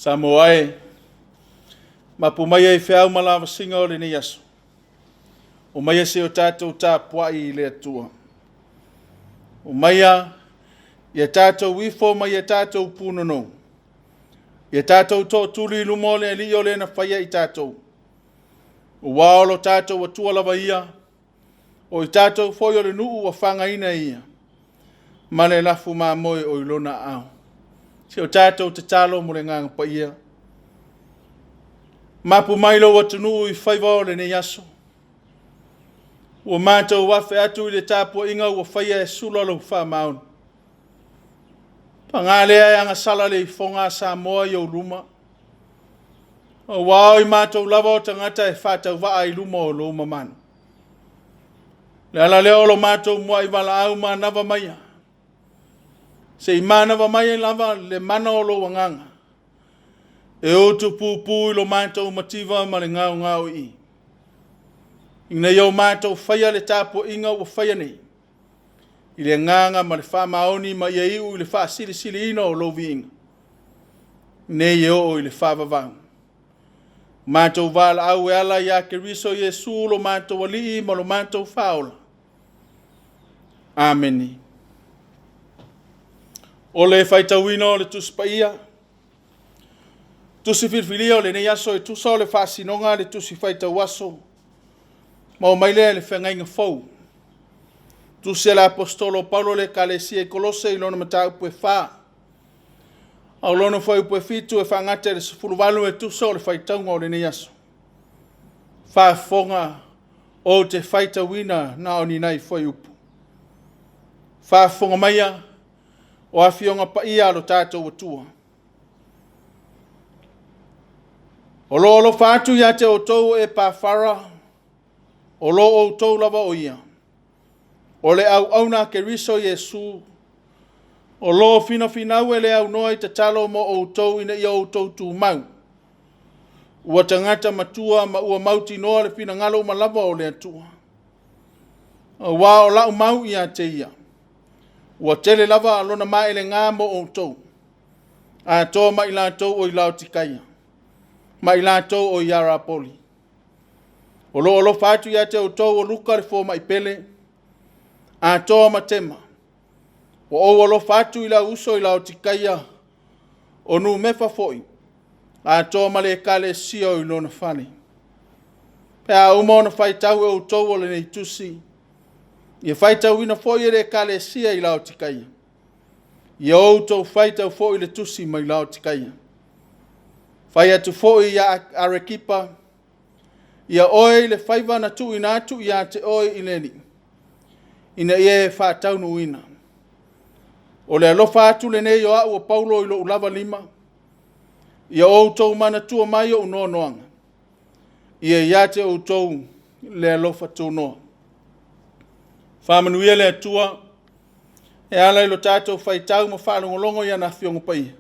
Samoa e, mapu maia i feau ma lavasiga o lenei aso. Omaia se i o tatou tapuai i le Atua. Omaia ia tatou ifo ma ia tatou punonou. Ia tatou tootuli i luma o le Alii o le na faia i tatou. Ua o lo tatou Atua lava ia, o i tatou foi o le nuu ua fagaina e ia, ma le lafu mamoe o i lona aao. Se o tatou tatalo mo le Agaga Paia. Mapu mai lou atunuu i faiva o lenei aso. Ua matou afe atu i le tapuaiga ua faia e sula lou faamaoni. Paga lea e agasala le ifoga a Samoa i ou luma, aua o i matou lava o tagata e faatauvaa i luma o lou mamalu. O le ala lea o lo matou muai valaau manava maia, se i manava mai lava le mana o lou agaga, e utupupu i lo matou mativa ma le gaogaoii, ina ia o matou faia le tapuaiga ua faia nei, i le agaga ma le faamaoni ma ia iu i le faasilisiliina o lou viiga, nei e oo i le faavavau. Matou valaau e ala ia Keriso Iesu lo matou Alii ma lo matou Faaola. Amene. O le faitauina o le Tusi Paia, tusi filifilia o lenei aso e tusa o le faasinoga a le tusi faitau aso, ma o mai lea i le feagaiga fou. Tusi a le Aposetolo o Paulo i le Ekalesia i Kolose i lona mataupu e 4, a o lona fuaiupu e 7 e faagata i le 18 e tusa o le faitauga o lenei aso. Faafofoga ou te faitauina na o ni nai fuaiupu. Faafofoga maia o Afioga Paia a lo tatou Atua. O lo o alofa atu ia te outou o Epafara, o lo o outou lava o ia, o le auauna a Keriso Iesu, o lo o finafinau e le aunoa i tatalo mo outou ina ia outou tumau, ua tagata matua ma ua mautinoa le finagalo uma lava o le Atua. Aua o lau mau ia te ia, ua tele lava lona maelega mo outou, atoa ma i latou o i Laotikaia, ma i latou o i Arapoli. O lo o alofa atu ia te outou o Luka le fomai pele, atoa ma Tema. Ua ou alofa atu i lau uso i Laotikaia, o Numefa foi, atoa ma le ekalesia o i lona fale. Pe a uma ona faitau e outou o lenei tusi, ia faitauina foi e le ekalesia i Laotikaia. Ia outou faitau foi le tusi mai Laotikaia. Fai atu foi ia Arekipa, ia oe i le faiva na tuuina atu ia te oe i le Alii, ina ia e faataunuuina. O le alofa atu lenei o au o Paulo i lou lava lima, ia outou manatua mai ou noanoaga, ia ia te outou le alofa tunoa. Faamanuia le Atua e ala i lo tatou faitau ma faalogologo i ana Afioga Paia,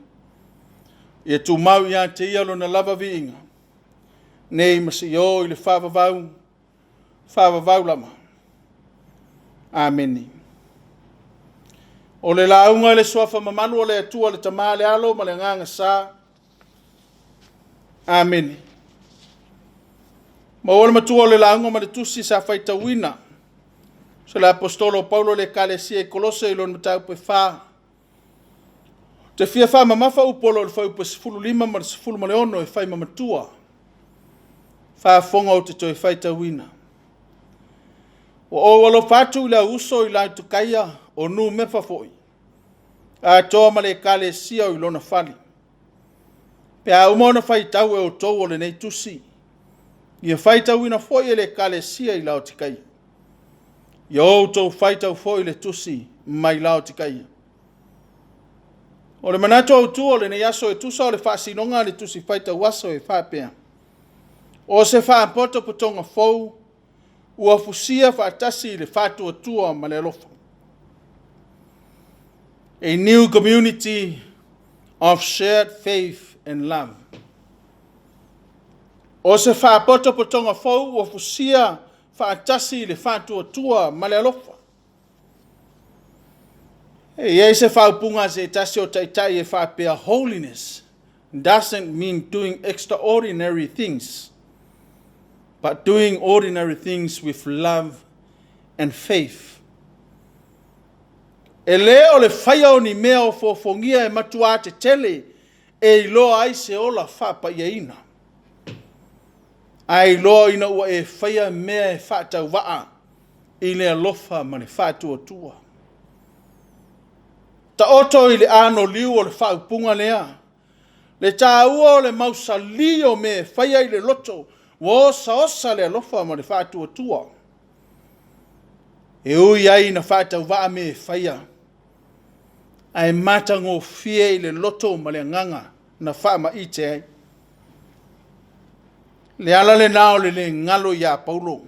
ia tumau ia te ia lona lava viiga, nei ma seia oo i le faavavau, faavavau lava. Amene. O le lauga i le suafa mamalu o le Atua le Tama, le Alo ma le Agaga Sa. Amene. Maua le matua o le lauga ma le tusi sa faitauina. So le Aposetolo o Paulo i le Ekalesia i Kolose i lona mataupu e 4. Te fia faamamafa upu o lo o le fuaiupu e 15 ma le 16 e fai ma matua. Faafofoga ou te toe faitauina. Ua ou alofa atu i le uso i Laotikaia o Numefa foi, atoa ma le ekalesia o i lona fale. Pe a uma ona faitau e outou o lenei tusi, ia faitauina foi e le ekalesia i Laotikaia. Ia outou faitau foi le tusi mai Laotikaia. O le manatu autu o lenei aso e tusa o le faasinoga a le tusi faitau aso e faapea: O se faapotopotoga fou ua fusia faatasi i le faatuatua ma le alofa. A new community of shared faith and love. O se faapotopotoga fou ua fusia faatasi i le faatuatua ma le alofa. E i ai se faaupuga a se tasi o taitai e faapea, holiness doesn't mean doing extraordinary things, but doing ordinary things with love and faith. E lē o le faia o ni mea ofoofogia e matuā tetele e iloa ai se ola faapaiaina, ae iloa ina ua e faia mea e faatauvaa i le alofa ma le faatuatua. Taoto i le anoliu o le faaupuga lea, le taua o le mausali o mea e faia i le loto ua osaosa le alofa ma le faatuatua. E ui ai ina faatauvaa mea e faia, ae matagofie i le loto ma le agaga na faamaite ai. Le ala lena o le le galo ia Paulo.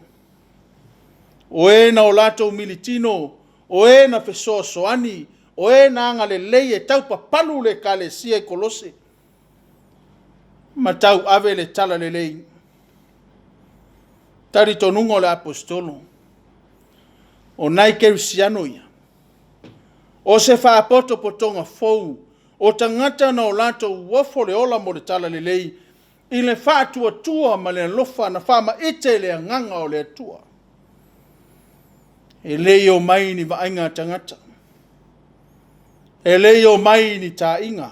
O e na o latou militino, o e na fesoasoani, o e na agalelei e taupapalu le ekalesia i Kolose ma tauave le talalelei. Talitonuga o le Aposetolo, o nai kerisiano ia, o se faapotopotoga fou o tagata na o latou ofo le ola mo le talalelei i le faatuatua ma le alofa na faamaite i le agaga o le Atua. E le i omai ni vaaiga a tagata, e le i omai ni taaiga,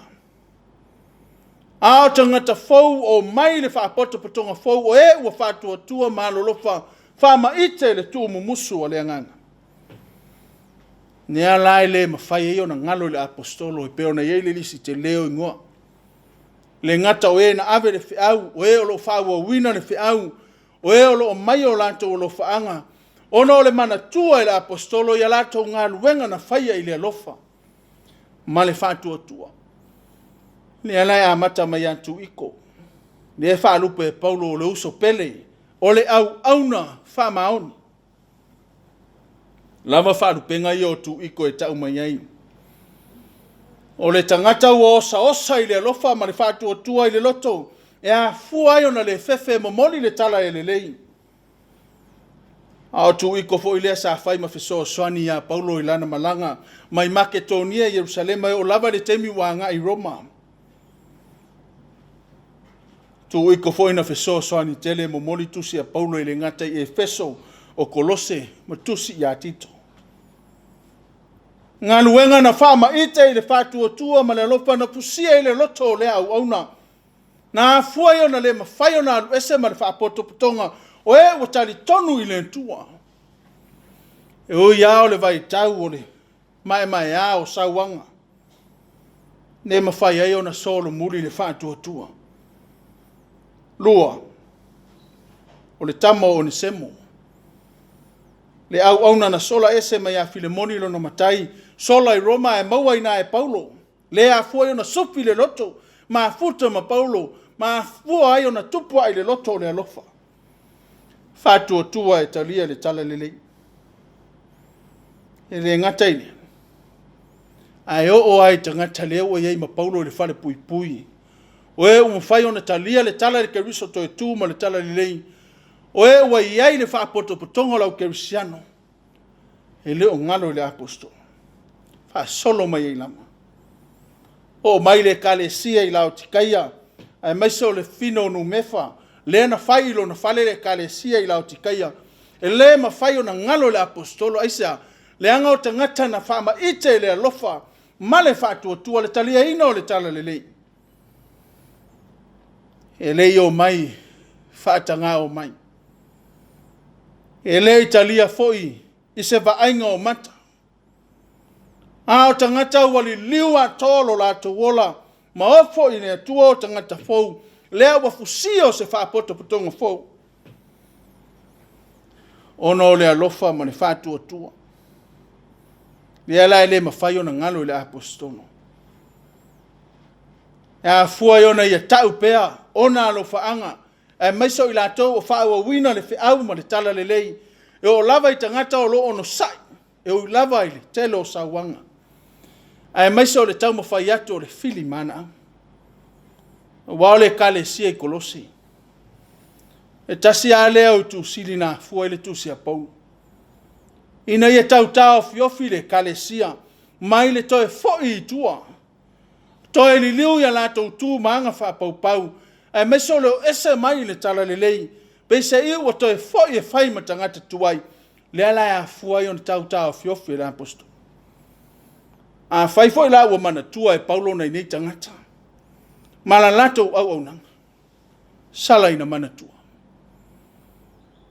a o tagata fou o mai le faapotopotoga fou o e ua faatuatua ma alolofa faamaite le tuumumusu o le agaga. Lea la e le mafai ai ona galo i le Aposetolo e pei ona i ai le lisi tele o igoa. Le gata o e na ave le feau, o e o lo o faaauauina le feau, o e o lo o aumai o latou alofaaga, ona o le manatua e le Aposetolo i a latou galuega na faia i le alofa ma le faatuatua. Lea la e amata mai ia Tuiko, lea e faalupe e Paulo o le uso pele, o le auauna faamaoni. Lava faalupega ia o Tuiko e tau mai ai. O le tagata ua osaosa i le alofa ma le faatuatua i le loto, e afua ai ona le fefe e momoli le tala e lelei. A o Tuiko foi lea sa fai ma fesoasoani ia Paulo i lana malaga mai Maketonia i Ierusalema e oo lava i le taimi ua agai i Roma. Tuiko foi na fesoasoani tele e momoli tusi a Paulo e le gata i Efeso, o Kolose ma tusi ia Tito. Galuega na faamaite i le faatuatua ma le alofa na fusia i le loto o lea auauna. Na afua ai ona le mafai ona alu ese ma le faapotopotoga o e ua talitonu i le Atua. E ui lava o le vaitau o le maemaea o sauaga, le mafai ai ona solomuli le faatuatua. 2, o le tama o Onesemo, le auauna na sola ese mai ia Filemoni lona matai, sola i Roma ae maua i ina e Paulo, lea afua ai ona sufi le loto, mafuta ma Paulo, mafua ai ona tupu ai le loto o le alofa, faatuatua e talia le talalelei. E le gata i lea, ae oo lava i tagata lea ua i ai ma Paulo i le falepuipui, o e ua mafai ona talia le tala i le Keriso toe tu ma le talalelei, o e ua i ai le faapotopotoga o le aukerisiano, e le o galo i le Aposetolo, faasolo mai ai lava. Oo mai le ekalesia i Laotikaia, aemaise o le fafine o Numefa, lea na fai i lona fale le ekalesia i Laotikaia, e le mafai ona galo i le Aposetolo. Aisea? Leaga o tagata na faamaite i le alofa ma le faatuatua le taliaina o le talalelei. E le i omai faataga omai. E le i talia foi i se vaaiga o mata. A o tagata ua liliu atoa lo latou ola ma ofo i le Atua o tagata fou, lea ua fusia o se faapotopotoga fou, ona o le alofa ma le faatuatua. Lea la e le mafai ona galo i le Aposetolo. E afua ai ona ia tau pea ona alofaaga, aemaise o i latou o faaauauina le feau ma le talalelei, e oo lava i tagata o lo o onosai, e ui lava i le tele o sauaga, aemaise o le taumafai atu o le filimanaaau. Aua o le ekalesia i Kolose, e tasi lava lea o itu sili na afua ai le tusi a Paulo, ina ia tau taofiofi le ekalesia mai le toe foi i tua. Toe liliu i a latou tu ma aga faapaupau, aemaise o le o ese mai i le talalelei, peiseai ua toe foi e fai ma tagata tuai, lea la e afua ai ona tau taofiofi e le aposetolo. Afai foi la ua manatua e Paulo nai nei tagata ma la latou auaunaga, sala ina manatua.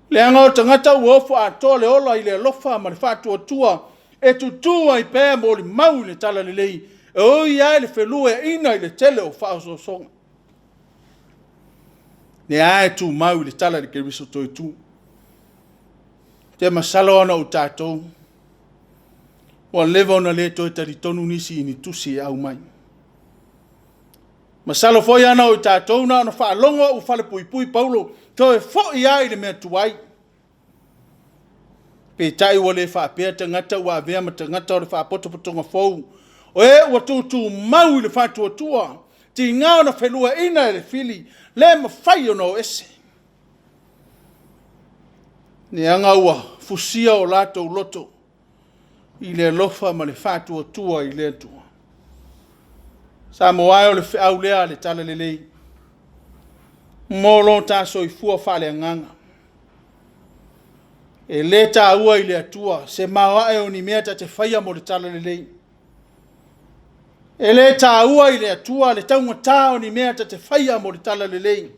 Leaga o tagata ua ofo atoa le ola i le alofa ma le faatuatua e tutu ai pea molimau i le talalelei, e ui lava i le feluaina i le tele o faaosoosoga. Lea lava e tumau i le tala i le Keriso toetu. Ou te masalo ana o tatou, ua leva ona le toe talitonu nisi i ni tusi e aumai. Masalo foi ana o tatou na ona faalogo lava ua falepuipui Paulo, toe foi lava i le mea tuai. Peitai ua le faapea tagata ua avea ma tagata o le faapotopotoga fou, o e ua tutumau i le faatuatua, tiga ona feluaina e le fili, le mafai ona o ese, leaga ua fusia o latou loto i le alofa ma le faatuatua i le Atua. Samoa e o le feau lea a le Talalelei mo lo ta soifua faaleagaga. E le taua i le Atua se maoae o ni mea ta te faia mo le Talalelei. E le taua i le Atua le taugata o ni mea ta te faia mo le Talalelei. E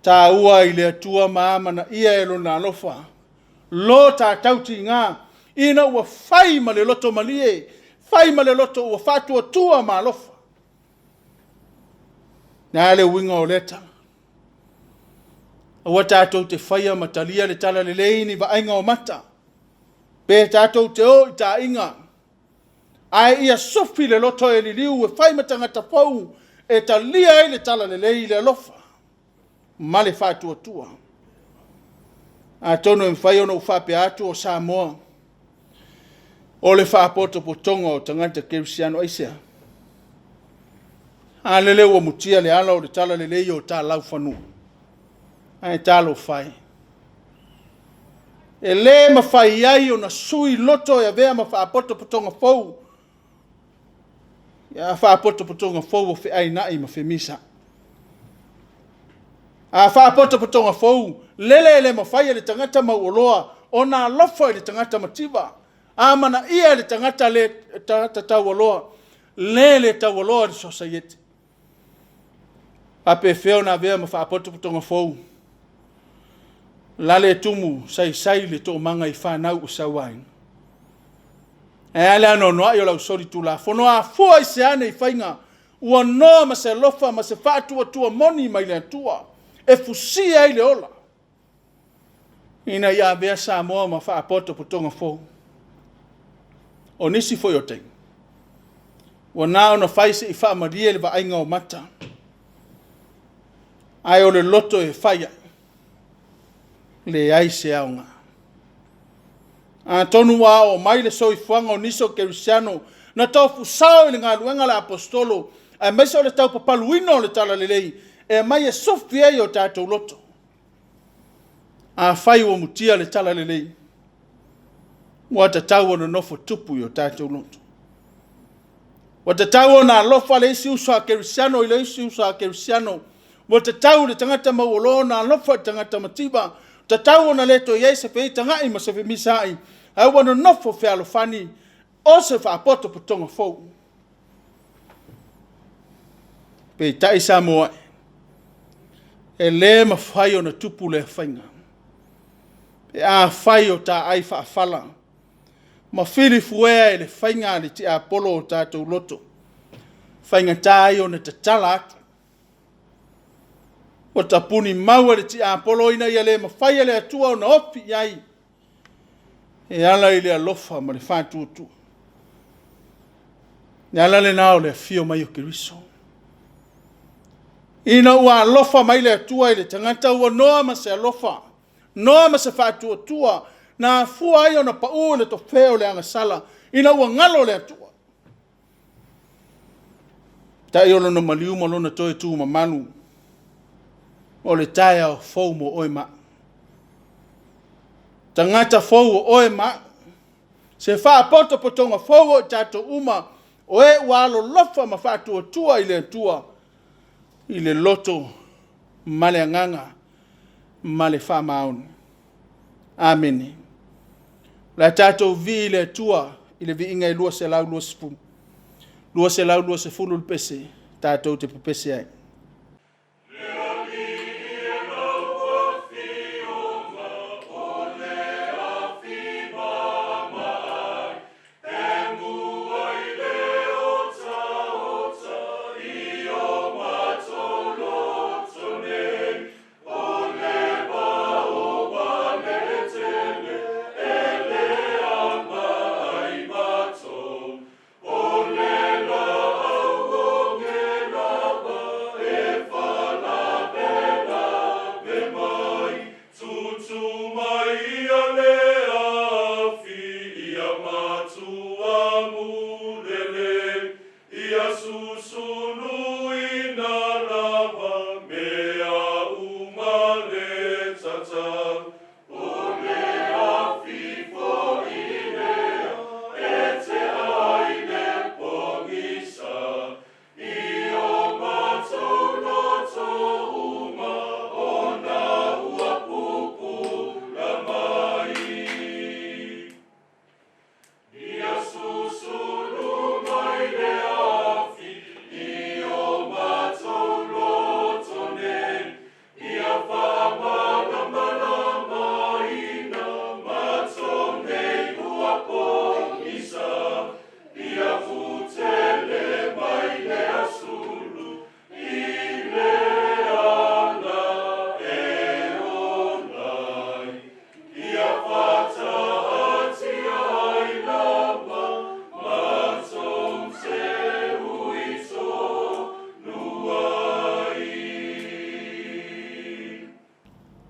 taua i le Atua ma amanaia e Lona alofa lo ta tautiga ina ua fai ma le loto malie, fai ma le loto ua faatuatua ma alofa. O le a le uiga o lea tala? Aua tatou te faia ma talia le talalelei i ni vaaiga o mata, pe tatou te o i taaiga, ae ia sufi le loto e liliu e fai ma tagata fou e talia ai le talalelei i le alofa ma le faatuatua. Atonu e mafai ona ou faapea atu o Samoa, o le faapotopotoga o tagata kerisiano. Aisea? A lele ua mutia le ala o le talalelei o ta laufanua. Ae talofa e, e le mafai ai ona sui loto e avea ma faapotopotoga fou, a faapotopotoga fou o feainai ma femisaai. A faapotopotoga fou, lele e le mafai e le tagata mauoloa ona alofa i le tagata mativa, amanaia e le tagata le tagata taualoa, le le taualoa i le sosaiete. Faapefea ona avea ma faapotopotoga fou? Lale tumu saisai le toomaga i fanau ua sauaina. Ae a le anoanoai o le ausolitulafono? Afua i se a nei faiga ua noa ma se alofa ma se faatuatua moni mai le Atua e fusia ai le ola ina ia avea Samoa ma faapotopotoga fou. O nisi foi o taimi, ua na ona fai se i faamalie le vaaiga o mata, ae o le loto e fai ai, leai se aoga. Atonu ua oo mai le soifuaga o nisi o kerisiano na tofu sao i le galuega a le aposetolo, aemaise o le taupapaluina o le talalelei, e aumai e sufi ai o tatou loto. Afai ua mutia le talalelei, ua tatau ona nofo tupu i o tatou loto. Ua tatau ona alofa le isi uso a kerisiano i le isi uso a kerisiano. Ua tatau le tagata mauoloa ona alofa i le tagata mativa. Ua tatau ona le toe i ai se feitagai ma se femisaai, ae ua nonofo fealofani o se faapotopotoga fou. Peitai Samoa e, e le mafai ona tupu lea faiga, pe afai o taai faafala ma filifuea e le faiga a le tiapolo o tatou loto, faigata ai ona tatala atu. Ua tapuni mau e le tiapolo ina ia le mafai e le Atua ona ofi i ai e ala i le alofa ma le faatuatua. Le ala lena o le afio mai o Keriso. Ina ua alofa mai le Atua i le tagata ua noa ma se alofa, noa ma se faatuatua, na afua ai ona pau i le tofe o le agasala, ina ua galo le Atua. Tai o lona maliu ma lona toe tumamalu, o le taeao fou mo oe ma au. Tagata fou o oe ma au. Se faapotopotoga fou o i tatou uma, O e ua alolofa ma faatuatua i le Atua i le loto ma le agaga ma le faamaoni. Amene. O le a tatou vivii i le Atua i le viiga e 220. 220 le pese tatou te pepese ai.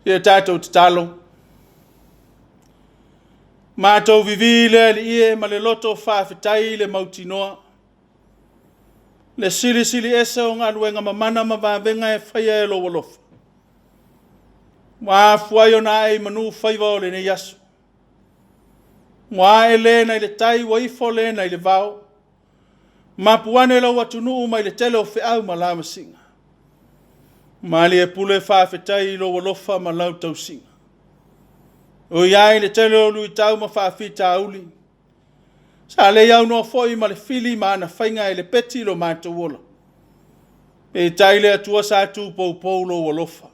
Ia tatou tatalo. Matou vivi le Alii e ma le loto faafetai i le mautinoa, le silisili ese o galuega mamana ma vavega e faia e lou alofa, ua afua ai ona ae i manu faiva o lenei aso. Ua ae le nai le tai, ua ifo le nai le vao, mapu ane lou atunuu mai le tele o feau ma lavasiga. Malie pule faafetai i lou alofa ma lau tausiga. O i ai le tele o luitau ma faafitauli, sa le aunoa foi ma le fili ma ana faiga e lepeti lo matou ola. Peitai le Atua sa tupoupou lou alofa,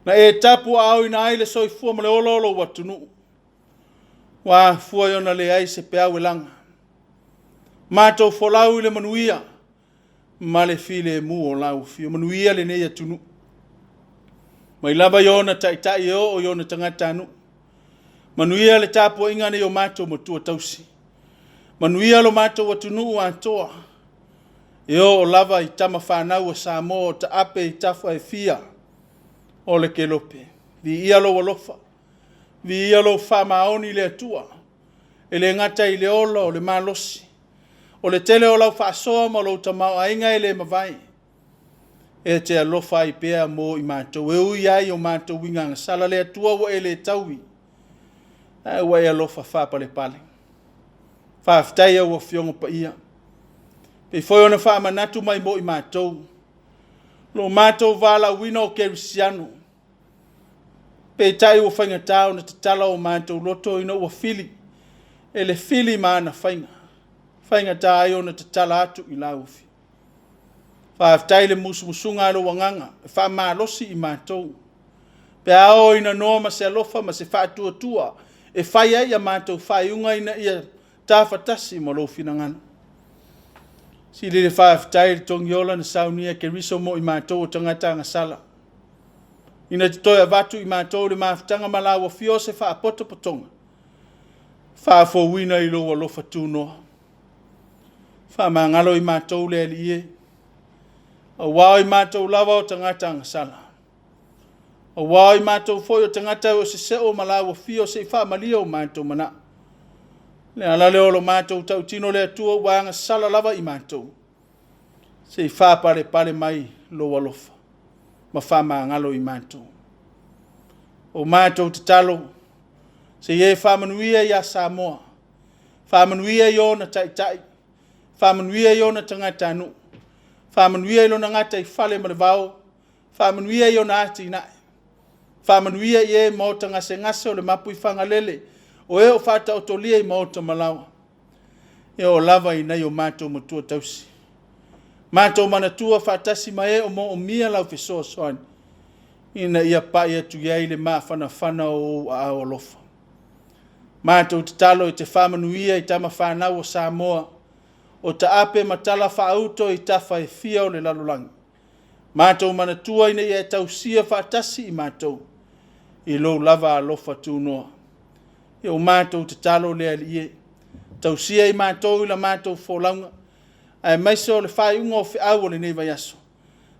na e tapuaaoina ai le soifua ma le ola o lou atunuu, ua afua ai ona leai se peau e laga. Matou folau i le manuia ma le filemu o lau afio. Manuia lenei atunuu, mai lava i ona taitai e oo i ona tagatanuu. Manuia le tapuaiga a nai o matou matua tausi. Manuia lo matou atunuu atoa, e oo lava i tama fanau a Samoa o taape i tafa e fia o le kelope. Viia lou alofa, viia lou faamaoni le Atua, e le gata i le ola o le malosi, o le tele o lau faasoa ma lou tamaoaiga e le mavae, e te alofa ai pea mo i matou, e ui ai o matou uiga agasala, le Atua ua e le taui, ae ua e alofa faapalepale. Faafetai i au Afioga Paia, pei foi ona faamanatu mai mo i matou, lo matou valaauina o kerisiano, peitai ua faigata ona tatala o matou loto ina ua fili e le fili ma ana faiga, faigata ai ona tatala atu i lau Afioga. Faafetai i le musumusuga a lou agaga e faamalosi i matou, pe a oo ina noa ma se alofa ma se faatuatua e fai ai a matou faaiuga ina ia tafatasi ma lou finagalo. Sili le faafetai i le togiola na saunia e Keriso mo i matou o tagata agasala, ina te toe avatu i matou le mafutaga ma lau afio o se faapotopotoga, faafouina i lou alofa tunoa. Faamagalo i matou le Alii e, aua o i matou lava o tagata agasala, aua o i matou foi o tagata o seseo ma lau afio se i faamalie o matou manao. Le ala lea o lo matou tautino le Atua ua agasala lava i matou, se i faapalepale mai lou alofa ma faamagalo i matou. O matou tatalo, se i e faamanuia ia Samoa, faamanuia i ona taitai, Faamanuia i ona tagatanuu, faamanuia i lona gataifale ma le vao, faamanuia i ona atinae, faamanuia i e maota gasegase o le Mapuifagalele, o e o faataotolia i maota ma laoa, e oo lava i nai o matou matua tausi. Matou manatua faatasi ma e o moomia lau fesoasoani, ina ia pai atu i ai le mafanafana o ou aao alofa. Matou tatalo e te faamanuia i tama fanau o Samoa, o taape ma talafaauto i tafa e fia o le lalolagi. Matou manatua ina ia e tausia faatasi i matou i lou lava alofa tunoa. Ia o matou tatalo lea Alii e, tausia i matou i la matou folauga, aemaise o le faaiuga o feau o lenei vaiaso.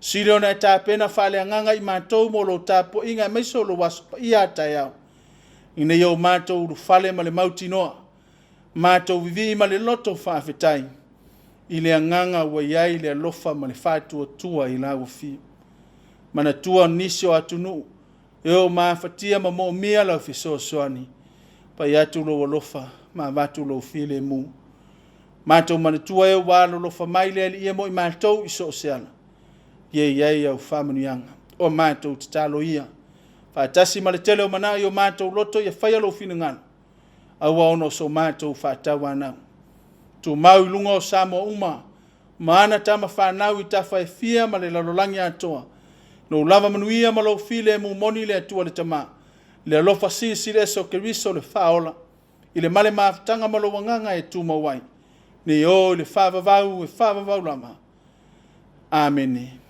Sili ona e tapena faaleagaga i matou mo lou tapuaiga aemaise o lou Aso Paia a taeao, ina ia o matou ulufale ma le mautinoa, matou vivii ma le loto faafetai i le agaga ua i ai le alofa ma le faatuatua i lau Afio. Manatua nisi o atunuu e o mafatia ma moomia lau fesoasoani, pai atu lou alofa ma avatu lou filemu. Matou manatua e ua alolofa mai le Alii mo i matou i so o se ala, ia i ai au faamanuiaga. O matou tatalo ia, faatasi ma le tele o manao i o matou loto ia faia lou finagalo, aua ona o so matou faatauanau. Tumau i luga o Samoa uma, ma ana tama fanau i tafa e fia ma le lalolagi atoa, lou lava manuia ma lou filemu moni le Atua le Tama, le alofa silisili ese o Keriso le Faaola, i le male mafutaga ma lou agaga e tumau ai, nei o i le faavavau e faavavau lava. Amene.